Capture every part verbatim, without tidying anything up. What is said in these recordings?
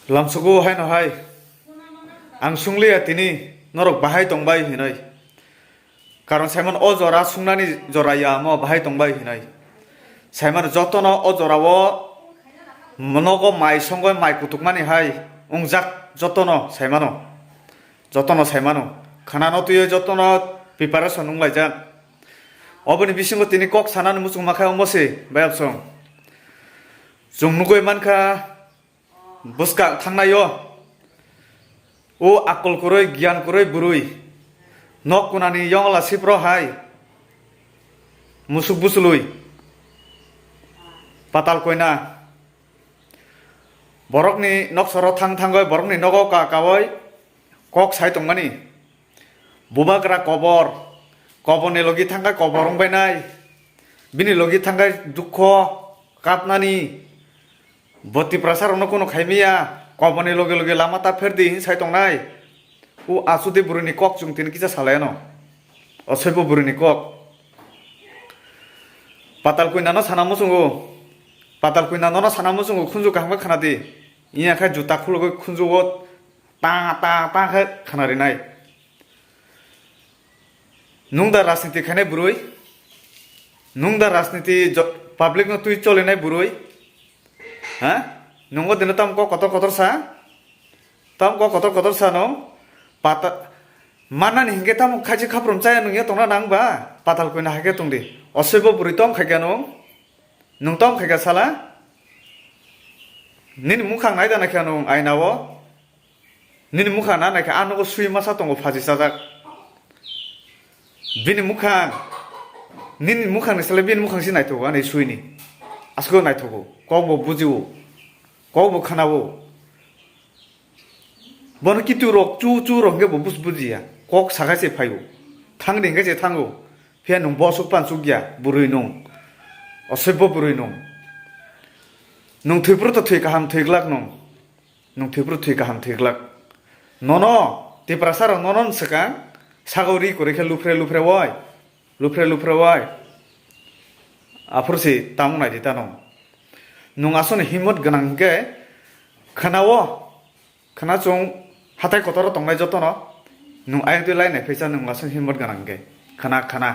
Lamsogo haino hai, ang sungliya tini norok bahai tongbai hinoi. Karon saimano o jora sungnani jora ya mo bahai tongbai hinoi. Saimano jotono o jorao nogo mai songoi mai kutukmani hai wngjak jotono saimano. Jotono saimano. Khanano twiwi jotono preparation wnglaijak. Oboni bisingo tini kok sanani muchungma khe omo se bayapsong. Chwng nugui mankha, bwskang thangnaio o akol kwrwi, giyan kwrwi bwrwi nok kunani yongla sipro hai musuk busulwi patal koina borokni noksoro thang thangoi borokni nogo ka kaoi kok sai tongmani. Bubagra kobor, koborni logi thangkha kobor wngbainai, bini logi thangkha dukho kapnani, bo Tiprasa rokno kunu khaimiya, koborni logi logi lama ta pherdi hini sai tongnai. O asudi bwrwini kok chwng tini kisa salaiyano, osoibo bwrwini kok. Patal koinano sana muchungo, patal koinano sana muchungo khunju kaham khe khanadi, iya khe juta khulugwi khunjugo ta ta ta khe khana rinai. Nung da rajniti khainai bwrwi? Nung da rajniti jo-, public no twi cholinai bwrwi? Ha? Nungo dino tamo kok kotor kotor sa? Tamo kok kotor kotor sa nung? Pata-, manani hinkhe tamo khachi khaprum chaya nung ya tongna nang ba? Patal koina hai khe tongdi. Osoibo bwrwi tong khai khe nung? Nung tong khai khe sala? Nini mukhang nai da naikha nung aina o? Nini mukhang na naikha, ah, nogo sui masa tongo phaji chajak. Bini mukhang, nini mukhang ni sale bini mukhang si naithogo, ani sui ni. Aswk naithogo, kok bo bujio, kok bo khanao. Bono kitu rok chu chu rok hingke bo bus bujiya, kok sakai se phaio, thang de hingke se thango, phiya nung bosok pan chukya, bwrwi nung, osoibo bwrwi nung. Nung thwi phuru to thwi kaham thwi glak nung. Nung thwi phuru thwi kaham thwi glak. Nono, Tiprasa rok nono swkang, sago ri kwrwi khe luphre luphre wai, luphre luphre wai. Aphuru se tamo nai di tano. Nung aswkni himot gwnang hwnkhe khwnao, khwna chwng hatai kotoro tongnai jotono, nung ayang twi lai nai phaisa nung aswkni himot gwnang hwnkhe. Khwna, khwna.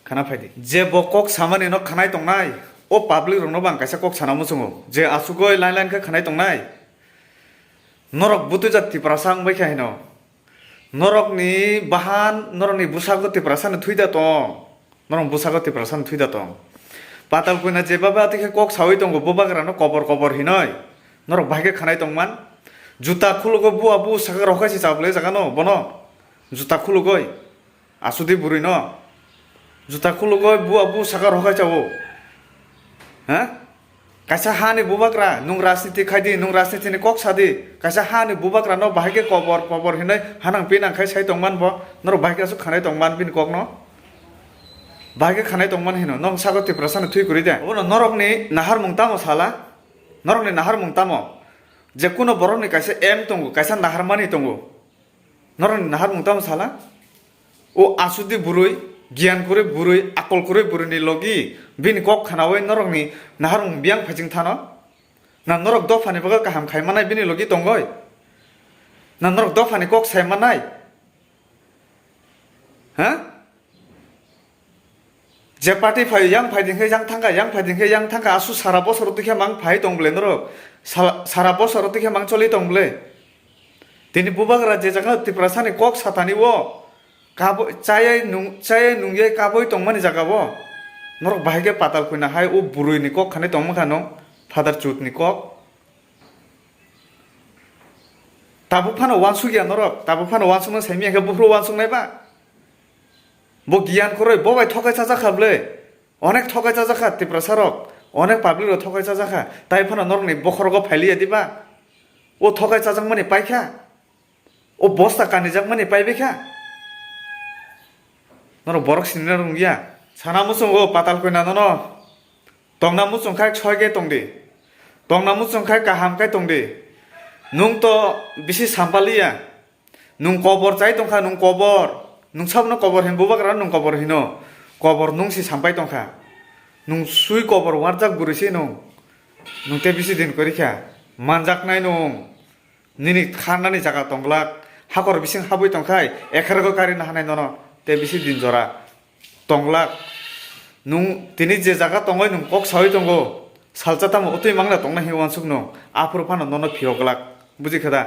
Khana phaidi. Je bo kok samani no khanai tongnai, o public rok no bang kaisa kok sana muchungo. Je asugoi line line khe khanai tongnai. Norok butui jak Tiprasa wngbai khe haino. Norok ni bahan, norok ni bwsakgo Tiprasa ni thwi da tong. Norok bwsakgo Tiprasa ni thwi da tong. Patal puina je baba twi khe kok sawi tongo, bo bagra no kobor kobor hinoi. Norok bahai khe khanai tongman. Juta khulugoi bua bu saka rok hai se chablai jaga no bono. Juta khulugoi. Asudi bwrwi no juta khulugoi bua bu saka rok hai chao. Ha? Kaisa hani bubagra, nung rajniti khai di, nung rajniti ni kok sa di. Kaisa hani bubagra no bahai khe kobor, kobor hinoi hanang pinang khai sai tongman bo. Norok bahai khe aswk khanai tongman bini kok no. Bahai khe khanai tongman hino. Nong sago Tiprasa no thwi kwrwi de. Obono norok ni naharmung tamo sala? Norok ni naharmung tamo? Je kuno borok ni kaisa aim tongo, kaisa naharmani tongo. Norokni naharmung tamo sala? O asudi bwrwi, giyan kwrwi bwrwi, akol kwrwi bwrwini logi bini kok khanaui norokni naharmung biyang phaising thano? Na norok dophani bagwi kaham khai manai bini logi tongoi? Na norok dophani kok sai manai? Ha? Je party phai, yang phai ding khe yang thangkha, yang phai ding khe yang thangkha, asu sara bosor twi khe mang phai tong bole norok. Sala-, sara bosor twi khe mang choli tong bole. Tini bubagra je jaga Tiprasa ni kok satani o kabo-, chayai nung-, chayai nungyai kaboi tongmani jaga o. Norok bahai khe patal khuina hai o bwrwi ni kok khanai tongma kha nung, father chut ni kok. Tabuk phano wansuk ya norok, tabuk phano wansukna saimya khe buphuru wansuk nai ba. Bo giyan kwrwi, bo bai thokai chajak kha bwle. Onek thokai chajak kha Tiprasa rok, onek public rok thokai chajak kha. Tai phano norokni bokhorogo phailiya diba? O thokai chajakmani paikha? O bosta kanijakmani paibaikha? Norok borok sinina rwngya? Sana muchungo patal koina nono. Tongna muchung khai soi khe tongdi. Tongna muchung khai kaham khai tongdi. Nung to bisi sampaliya. Nung kobor chai tongkha, nung kobor. Nung sabno kobor hin, bubagra nung kobor hino. Kobor nung si sampai tongkha. Nung sui kobor warjak bwrwi si nung. Nung te bisi din kwrwi kha. Manjaknai nung. Nini kharnani jaga tongglak, hakor bising habwi tongkhai, ekhargo karina hanai nono, tei bisi din jora tonglak. Nung tini je jaga tongoi nung kok sawi tongo, salsa tamo utwi mangna tongna hinwi wansukno, aphuru phano nono phiyoglak. Buji kha da?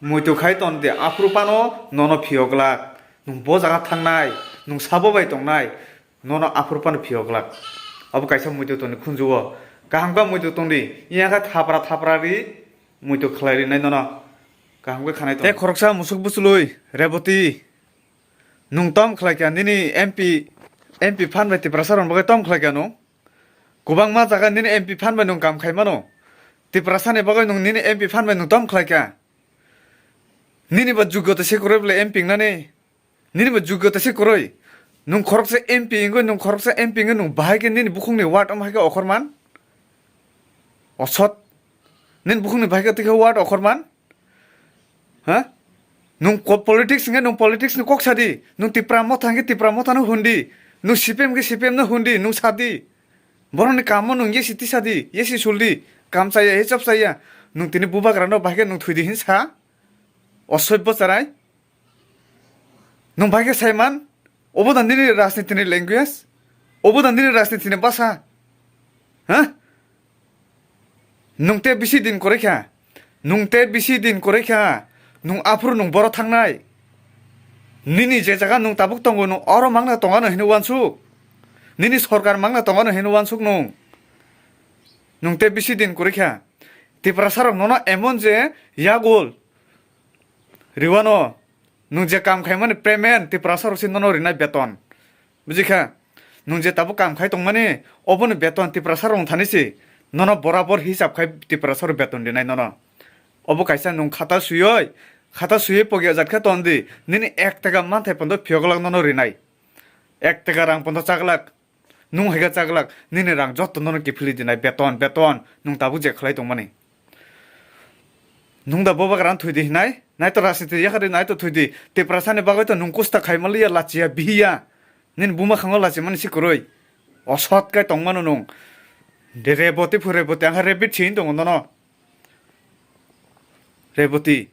Muitu khai ton de, aphuru phano nono phiyoglak. Nung bo jaga thangnai, nung sabo bai tongnai, nono aphuru phano phiyoglak. Abo kaisa muitu tongni khunju-o. Kaham khe muitu tongdi, iya khe thapra thapra ri, muitu khlai rinai nono. Kaham khe khanai tong. Tei khoroksa musuk buchului, Reboti. Nwng tom khlai kha nini M P, M P phan bai Tiprasa rokni bagwi tom khlai kha nwng? Kwbangma jaga nini M P phan bai nwng kam khai mano. Tiprasa ni bagwi nwng nini M P phan bai nwng tom khlai kha. Nini bo jugyo ta se kwrwi bwle M P wngnani. Nini bo jugyo ta se kwrwi. Nwng khoroksa M P wngwi, nwng khoroksa M P wngwi nwng bahai khe nini bukhukni ward wng hai khe okhor man? Osot. Nini bukhukni bahai khe twi khe ward okhor man? Ha? Nwng ko-, politics hwnkhe nwng politics ni kok sadi. Nwng Tipra Motha hwnkhe Tipra Motha no hundi. Nwng C P M hwnkhe C P M no hundi. Nwng sadi. Borokni kamo nwng yesi tisadi, yesi suldi. Kam chaya, hechap chaya. Nwng tini bubagra no bahai khe nwng thwidi hin sa? Osoibbo charai. Nwng bahai khe saiman? Obo da nini rajniti ni language? Obo da nini rajniti ni basa? Ha? Nwng te bisi din kwrwi kha. Nwng te bisi din kwrwi kha. Nwng aphuru nwng boro thangnai. Nini je jaga nwng tabuk tongo, nwng oro mangna tongano hinwi wansuk. Nini sorkar mangna tongano hinwi wansuk nwng. Nwng te bisi din kwrwi kha. Tiprasa rok nono emon je yagul riwano, nwng je kam khaimani payment Tiprasa rok se nono rinai beton. Buji kha? Nwng je tabuk kam khai tongmani, oboni beton Tiprasa rok thani se nono borabor hisab khai Tiprasa rok beton rinai nono. Obo kaisa nwng khata suyoi, khata suyoi pogya jat khe ton di, nini ek taka manthai pondo phiyoglak nono rinai. Ek taka rang pondo chaglak. Nwng hai khe chaglak, nini rang jotto nono kiphilwi dinai, beton, beton, nwng tabuk je khlai tongmani. Nwng da bubagra no thwidi hinai, nai to rajniti yakarwi nai to thwidi, Tiprasa ni bagwi to nwng kusta khai manliya, lachiya, bihiya. Nini buma khango lachimani si kwrwi. Osot kai tongmano nwng. De Reboti phu Reboti, ang khe Rebit sini tongo nono. Reboti.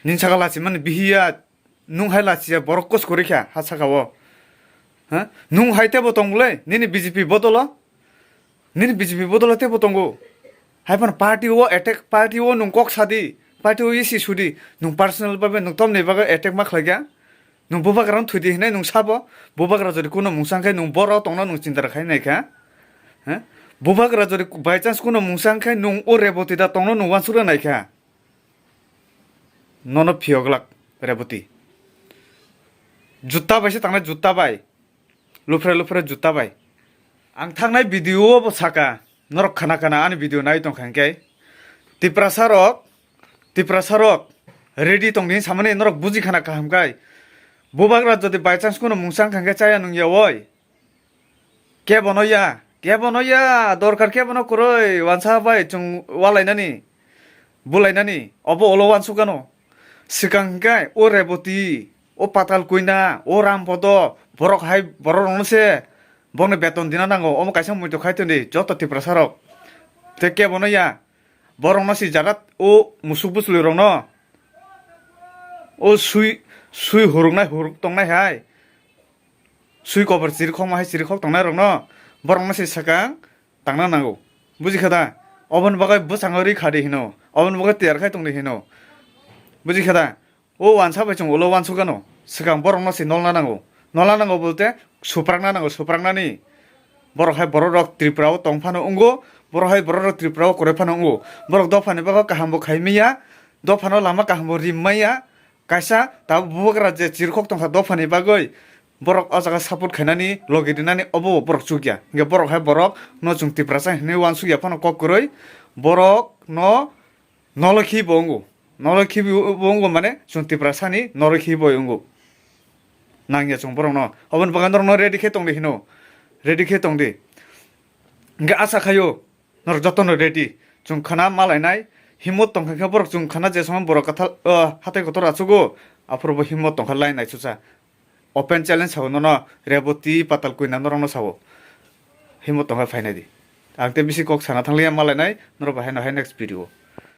Nini saka lachimani bihiya. Nwng hai lachiya borok kos kwrwi kha ha saka o. Ha? Nwng hai tebo tong bwle nini B J P bodolo? Nini B J P bodolo tebo tongo. Hai phano party o attack, party o nwng kok sadi, party o isi sudi, nwng personal babe nwng tomni bagwi attack ma khlai kha? Nwng bubagra no thwidi hinai nwng sabo, bubagra jodi kuno mungsa khe nwng boro tongno nwng chinta khai nai kha? Ha? Bubagra jodi by chance kuno mungsa khe nwng o Reboti da tongno nwng wansukra nai kha? Nono phiyoglak Reboti. Jutta bai se tangnai, jutta bai. Luphre luphre jutta bai. Ang thangnai video o bo saka, norok khana khana ani video nai tong kha hwnkhe. Tiprasa rok, Tiprasa rok ready tong di samani norok buji khana kaham khai. Bubagra jodi by chance kuno mungsa wngkha hwnkhe chaya nung ya oi. Kebono ya, kebono ya, dorkar kebono kwrwi, wansa bai chwng walainani, bulainani, obo ulo wansukgano. Swkang hwnkhe o Reboti, o Patal Koina, o Rampodo, borok hai borok rokno se bokni beton dina nango, omo kaisa muitu khai tongdi joto Tiprasa rok. Tei kebono ya, borokno si jagat o musuk bwchwlwi rokno o sui, sui huruknai huruk tongnai hai. Sui kobor chirikhokma hai chirikhok tongnai rokno borokno se swkang tangna nango. Buji kha da? Oboni bagwi bwskango ri kha di hino, oboni bagwi tiyar khai tong di hino. Buji kha da? O wansa bai chwng ulo wansukgano, swkang borokno se nolna nango. Nolna nango bolte suprakna nango, supraknani. Borok hai borok rok Tripura o tong phano wngo, borok hai borok rok Tripura o kwrwi phano wngo. Borok dophani bagwi kaham bo khai manya, dophano lama kaham bo rim manya. Kaisa tabuk bubagra je chirikhok tongkha dophani bagwi, borok o jaga support khainani, logi rinani obo borok chukya. Hinkhe borok hai borok no chwng Tiprasa hinwi wansukya phano kok kwrwi, borok no nolokhi bo wngo. Nolokhi bo wngo mane chwng Tiprasani nolokhi bo wngo. Nangya chwng borok no. Oboni bagwi norok no ready khe tongdi hino. Ready khe tongdi. Hinkhe asa khaio. Norok jotono ready. Chwng khana malainai. Himot tongkha khe borok chwng khana je soman borok kathal, o, hatai kotor achugo. Aphuru bo himot tongkha lai naichusa. Open challenge sao nono Reboti Patal Koina norokno sao. Himot tongkha phainai di. Ang tei bisi kok sana thangliya malainai. Norok bahai no hai next video.